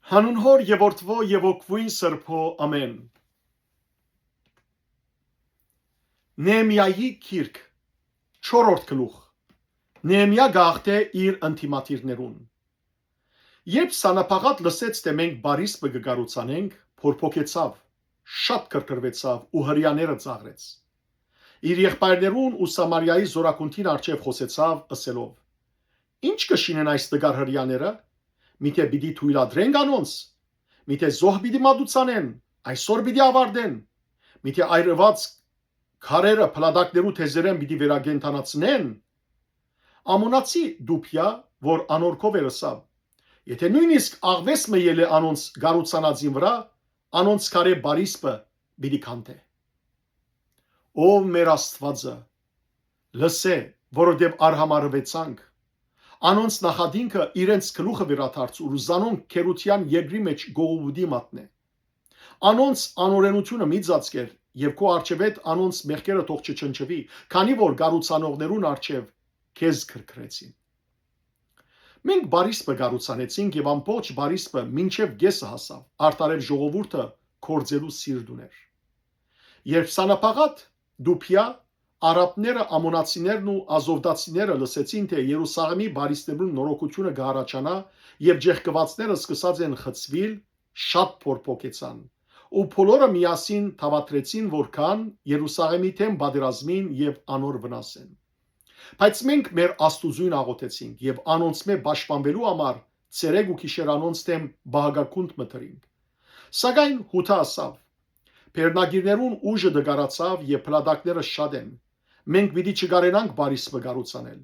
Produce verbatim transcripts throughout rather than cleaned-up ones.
Հանուն Հօր եւ Որդւոյ եւ Հոգւոյն Սրբոյ, ամէն։ Նեեմիայի գիրք, չորրորդ գլուխ։ Նեեմիա կ'աղթէ իր ընդդիմադիրներուն։ Երբ Սանապաղատ լսեց թէ մենք պարիսպը կը կառուցանենք, փորփոքեցաւ, շատ քրքրուեցաւ ու Հրեաները ծաղրեց։ Իր եղբայրներուն ու Սամարիայի զօրագունդին առջեւ խօսեցաւ, ըսելով. «Ի՞նչ կը շինեն այս տկար Հրեաները։ Միթէ պիտի թոյլատրե՞նք անոնց։ Միթէ զոհ պիտի մատուցանեն, այսօր պիտի աւարտեն։ Միթէ այրուած քարերը փլատակներու թեզերէն պիտի վերակենդանացնե՞ն»։ Ամոնացի Տուբիա, որ անոր քով էր, ըսաւ. «Եթէ նոյնիսկ աղուէս մը ելլէ անոնց կառուցանածին վրայ, անոնց քարէ պարիսպը պիտի քանդէ»։ Ով մեր Աստուածը, լսէ, որովհետեւ արհամարհուեցանք։ Անոնց նախատինքը իրենց գլուխը վերադարձուր ու զանոնք քերութեան երկրի մէջ կողոպուտի մատնէ։ Անոնց անօրէնութիւնը մի ծածկեր եւ քու առջեւէդ անոնց մեղքերը թող չչնչուի, քանի որ կառուցանողներուն առջեւ քեզ քրքրեցին։ Մենք պարիսպը կառուցանեցինք եւ ամբողջ պարիսպը մինչեւ կէսը հասաւ, արդարեւ ժողովուրդը գործելու սիրտ ունէր։ Երբ Սանապաղատ, Տուբիա, արաբները, ամոնացիներն ու ազովդացիները լսեցին թէ Երուսաղէմի պարիսպներուն նորոգութիւնը կը յառաջանայ եւ ճեղքուածները սկսած են խցուիլ, շատ փորփոքեցան ու բոլորը միասին դաւադրեցին որ գան Երուսաղէմի դէմ պատերազմին եւ անոր վնասեն։ Բայց մենք մեր Աստուծոյն աղօթեցինք եւ անոնցմէ պաշտպանուելու համար ցերեկ ու գիշեր անոնց դէմ պահակագունդ մտերինք։ Սակայն Յուդա ըսաւ. «Բեռնագիրներուն ուժը տկարացաւ եւ փլատակները շատ են։ Մենք պիտի չկարենանք պարիսպը կառուցանել»։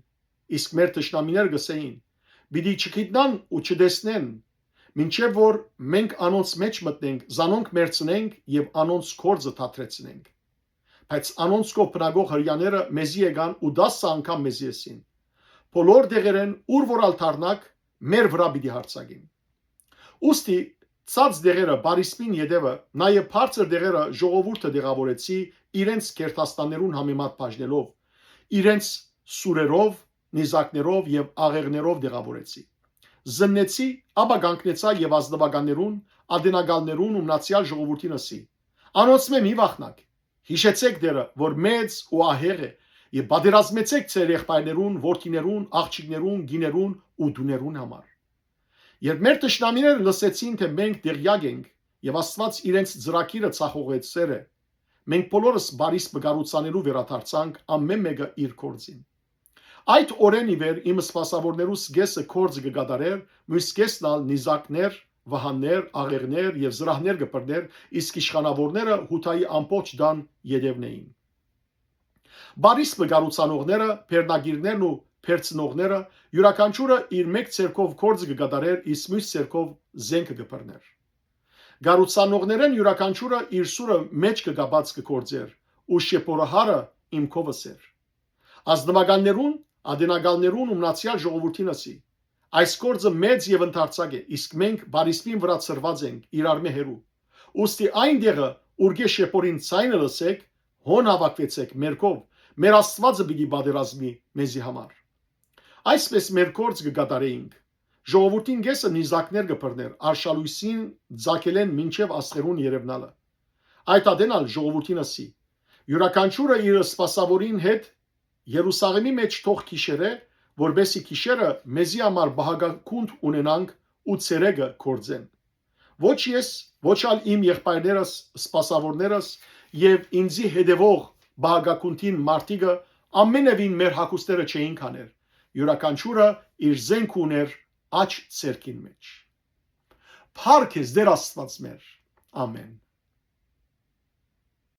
Իսկ մեր թշնամիները կ'ըսէին. «Պիտի չգիտնան ու չտեսնեն, մինչեւ որ մենք անոնց մէջ մտնենք, զանոնք մեռցնենք եւ անոնց գործը դադրեցնենք»։ Բայց անոնց քով բնակող Հրեաները մեզի եկան ու տասը անգամ մեզի ըսին. «Բոլոր տեղերէն, ուր որ ալ դառնաք, մեր վրայ պիտի յարձակին»։ Ուստի ցած տեղերը պարիսպին ետեւը, նաեւ բարձր տեղերը ժողովուրդը տեղաւորեցի իրենց գերդաստաններուն համեմատ բաժնելով, իրենց սուրերով, նիզակներով եւ աղեղներով տեղաւորեցի։ Զննեցի, ապա կանգնեցայ եւ ազնուականներուն, ատենակալներուն ու մնացեալ ժողովուրդին ըսի. «Անոնցմէ մի վախնաք, յիշեցէք դերը, որ մեծ ու ահեղ է, եւ պատերազմեցէք ձեր եղբայրներուն, որդիներուն, աղջիկներուն, կիներուն ու տուներուն համար»։ Երբ մեր թշնամիները լսեցին թէ մենք տեղեակ ենք եւ Աստուած իրենց ծրագիրը ձախողեցեր է, մենք բոլորս պարիսպը կառուցանելու վերադարձանք, ամէն մէկը իր գործին։ Այդ օրէն ի վեր իմ սպասաւորներուս կէսը գործ կը կատարէր, միւս կէսն ալ նիզակներ, վահաններ, աղեղներ եւ զրահներ կը բռնէր, իսկ իշխանաւորները Յուդայի ամբողջ տան ետեւն էին։ Պարիսպը կառուցանողները, բեռնագիրներն ու բերցնողները, իւրաքանչիւրը իր մէկ ձեռքով գործը կը կատարէր, իսկ միւս ձեռքով զէնքը կը բռնէր։ Կառուցանողներէն իւրաքանչիւրը իր սուրը մէջքը կապած կը գործէր ու շեփորահարը իմ քովս էր։ Ազնուականներուն, ատենակալներուն ու մնացեալ ժողովուրդին ըսի. «Այս գործը մեծ եւ ընդարձակ է, իսկ մենք պարիսպին վրայ ցրուած ենք, իրարմէ հեռու։ Ուստի այն տեղը, ուրկէ շեփորին ձայնը լսեք, հոն հաւաքուեցեք մեր քով, մեր Աստուածը պիտի պատերազմի մեզի համար»։ Այսպէս մեր գործ կը կատարէինք։ Ժողովուրդին կէսը նիզակներ կը բռնէր, արշալոյսին ձագելէն մինչեւ աստերուն երեւնալը։ Այդ ատեն ալ ժողովուրդին ըսի. «Իւրաքանչիւրը իր սպասաւորին հետ Երուսաղէմի մէջ թող գիշերէ, որպէսզի գիշերը մեզի համար պահակագունդ ունենանք ու ցերեկը գործեն։ Ոչ ես, ոչ ալ իմ եղբայրներս, սպասաւորներս եւ ինծի հետեւող պահակագունդին մարդիկը ամենեւին մեր հագուստները չէինք հաներ, իւրաքանչիւրը իր զէնքը ունէր աջ ձեռքին մէջ»։ Փառք ես, Տէր Աստուած մեր։ Ամէն։